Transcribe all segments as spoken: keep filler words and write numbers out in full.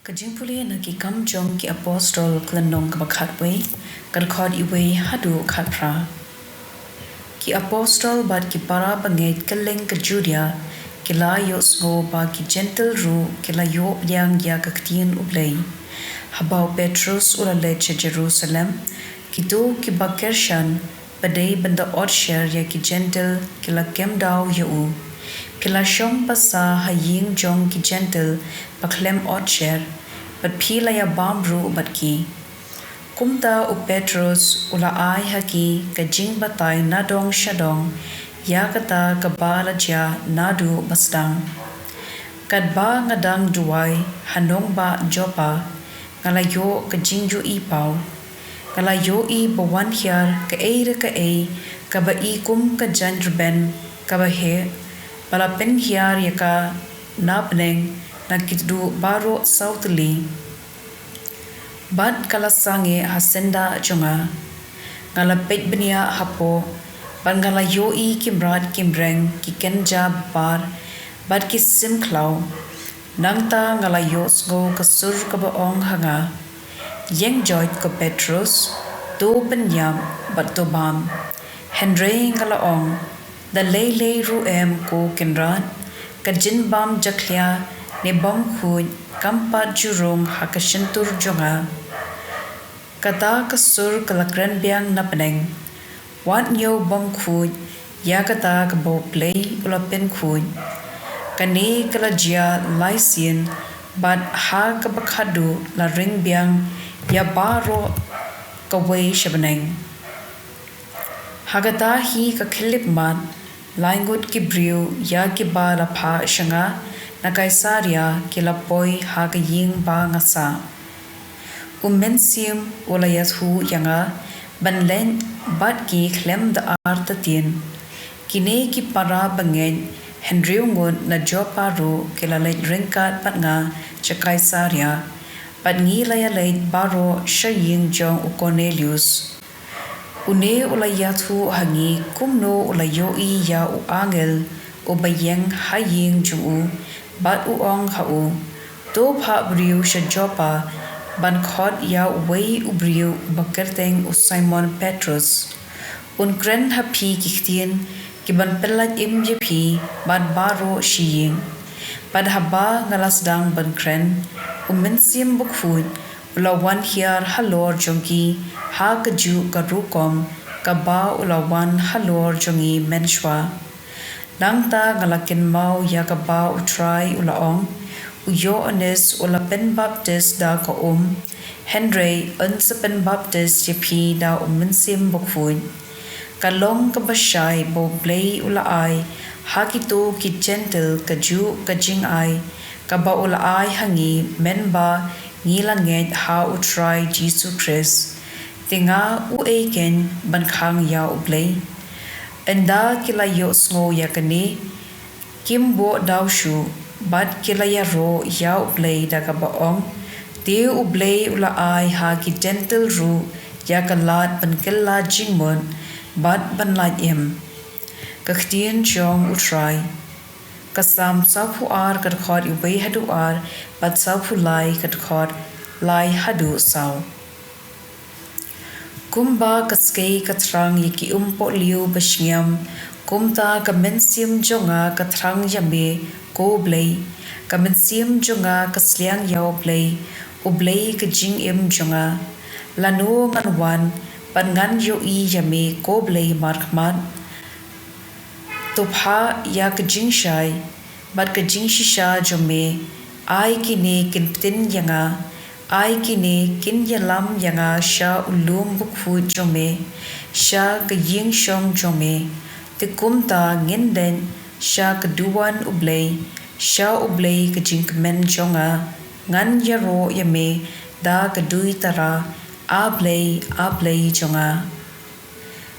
Ka jingpule na Ki Kam jong ki Apostol, ka lynnong kaba khatwei, ka dkhot wei haduh khatphra. Ki apostol bad ki para bangeit kylleng ka Judia ki la ïohsngew ba ki Jentil ruh ki la ïoh pdiang ïa ka ktien U Blei. Haba u Petrus u la leit sha Jerusalem, kito kiba kyrshan ba dei ban da otsher ïa ki Jentil ki la kem daw ïa u. Phi la shong basa ha ïing jong ki Jentil ba khlem otsher, bad phi la ïa bam ruh bad ki. Kumta u Petrus u la ai ha ki ka jingbatai nadong shadong ïa kata kaba la jia naduh ba sdang. Katba nga dang duwai ha nongbah Joppa, nga la ïoh ka jingïohi paw. Nga la ïohi ba wan hiar kaei re kaei kaba i kum ka jaiñrben kaba heh, ba la pynhiar ïa ka na bneng na ki tduh baroh saw tylli. Bad ka la sangeh ha syndah jong nga. Nga la peit bniah hapoh, bad nga la ïohi ki mrad ki mreng, ki kynja bapar, bad ki sim khlaw. Nangta nga la ïohsngew ka sur kaba ong ha nga, ïeng joit ko Petrus, to pynïap bad to bam. Hynrei nga la ong, da lei lei ruh em ko Kynrad, ka jingbam jakhlia ne bam khuid kam pat ju rung ha ka shyntur jong nga. Kata ka sur ka la kren biang na bneng, wat ñiew bam khuid ïa kata kaba U Blei u la pynkhuid. Kane ka la jia lai sien, bad ha kaba khadduh la ring biang ïa baroh kawei sha bneng. Ha kata hi ka khyllipmat, lai ngut ki briew ïa kiba la phah sha nga na Kaisaria ki la poi ha ka ïing ba nga sah. U Mynsiem u la ïathuh ïa nga ban leit bad ki khlem da artatien. Kine ki para bangeit hynriew ngut na Joppa ruh ki la leit ryngkat bad nga sha Kaisaria, bad ngi la ïaleit baroh sha ïing jong u Kornelius. Une u la ïathuh ha ngi kumno u la ïohi ïa u angel uba ïeng ha ïing jong u, bad u ong ha u, to phah briew sha Joppa ban khot ïa uwei u briew uba kyrteng u Simon Petrus. Un kren ha phi ki ktien kiban pynlait im ïa phi bad baroh shi ïing. Bad haba nga la sdang ban kren, u Mynsiem Bakhuid u la wan hiar halor jong ki ha kajuh ka rukom kaba u la wan halor jong ngi mynshuwa. Nangta nga la kynmaw ïa kaba U Trai u la ong, u Ïoannis u la pynbaptis da ka um, hynrei yn sa pynbaptis ïa phi da u Mynsiem Bakhuid. Ka long kaba shai ba U Blei u la ai ha kito ki Jentil kajuh ka jingai kaba u la ai ha ngi mynba ngi la ngeit ha U Trai Jisu Khrist. Te nga uei keiñ ban khang ïa U Blei? Ynda ki la ïohsngew ïa kane, kim buh daw shuh, bad ki la ïaroh ïa U Blei da kaba ong, te U Blei u la ai ha ki Jentil ruh ïa ka lad ban kylla jingmut bad ban lait im. Ka ktien jong U Trai. Ka Salm sawphew ar ka dkhot wei haduh ar, bad sawphew lai ka dkhot lai haduh saw. Kumba ka skei ka thrang ïa ki umpohliew ba shngiam, kumta ka mynsiem jong nga ka thrang ïa me, ko Blei. Ka mynsiem jong nga ka sliang ïa U Blei, U Blei ka jingim jong nga. Lano ngan wan, bad ngan ïohi ïa me, ko Blei markhmat? To phah ïa ka jingshai bad ka jingshisha jong me, ai kine kin pyntin ïa nga, ai kine kin ïalam ïa nga sha u lum bakhuid jong me, sha ka ïing shong jong me. Te kumta ngin leit sha ka duwan U Blei, sha U Blei ka jingkmen jong nga. Ngan ïaroh ïa me da ka duitara, A Blei, A Blei jong nga.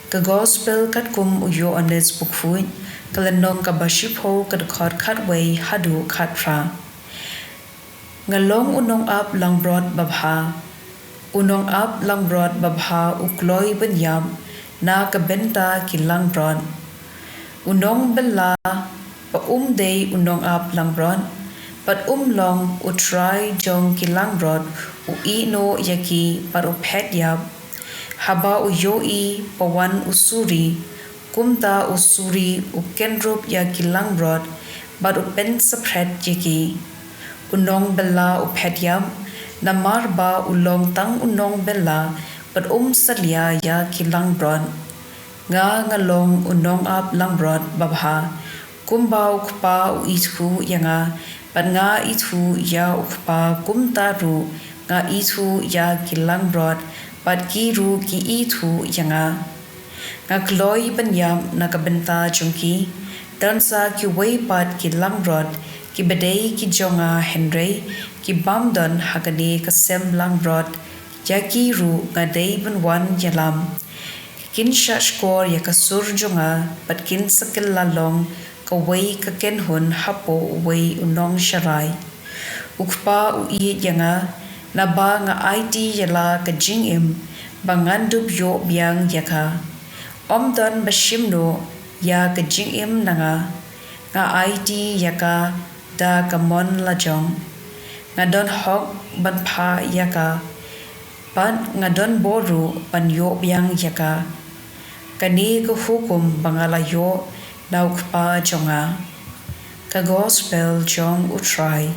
Ka Gospel katkum u Ïoannis Bakhuid, ka lynnong kaba shiphew, ka dkhot khatwei haduh khatphra. Nga long u nongap langbrot babha. U nongap langbrot babha u kloi ban ïap na ka bynta ki langbrot. U nongbylla ba um dei u nongap langbrot, bad um long u trai jong ki langbrot u iehnoh ïa ki bad u phet ïap. Haba u ïohi ba wan u suri, kumta u suri u kynrup ïa ki langbrot bad u pynsaphriang ïa ki. U nongbylla u phet ïap, namar ba u long tang u nongbylla bad um salia ïa ki langbrot. Nga nga long u nongap langbrot babha. Kumba u kpa u ithuh ïa nga, bad nga ithuh ïa u kpa, kumta ruh nga ithuh ïa ki langbrot, bad ki ruh ki ithuh ïa nga. Nga kloi ban ïap na ka bynta jong ki. Don sa kiwei pat ki langbrot kiba dei ki jong nga, hynrei ki bym don ha kane ka sem langbrot, ïa ki ruh nga dei ban wan ïalam. Kin shahshkor ïa ka sur jong nga, bad kin sa kylla long kawei ka kynhun hapoh uwei u nongsharai. U kpa u ïeit ïa nga, naba nga aiti ïa la ka jingim ba ngan dup ïoh biang ïa ka. Ym don ba shim noh ïa ka jingim na nga. Nga aiti ïa ka da ka mon lajong. Nga don hok ban phah ïa ka, bad nga don bor ruh ban ïoh biang ïa ka. Kane ka hukum ba nga la ïoh na u kpa jong nga. Ka gospel jong u Trai.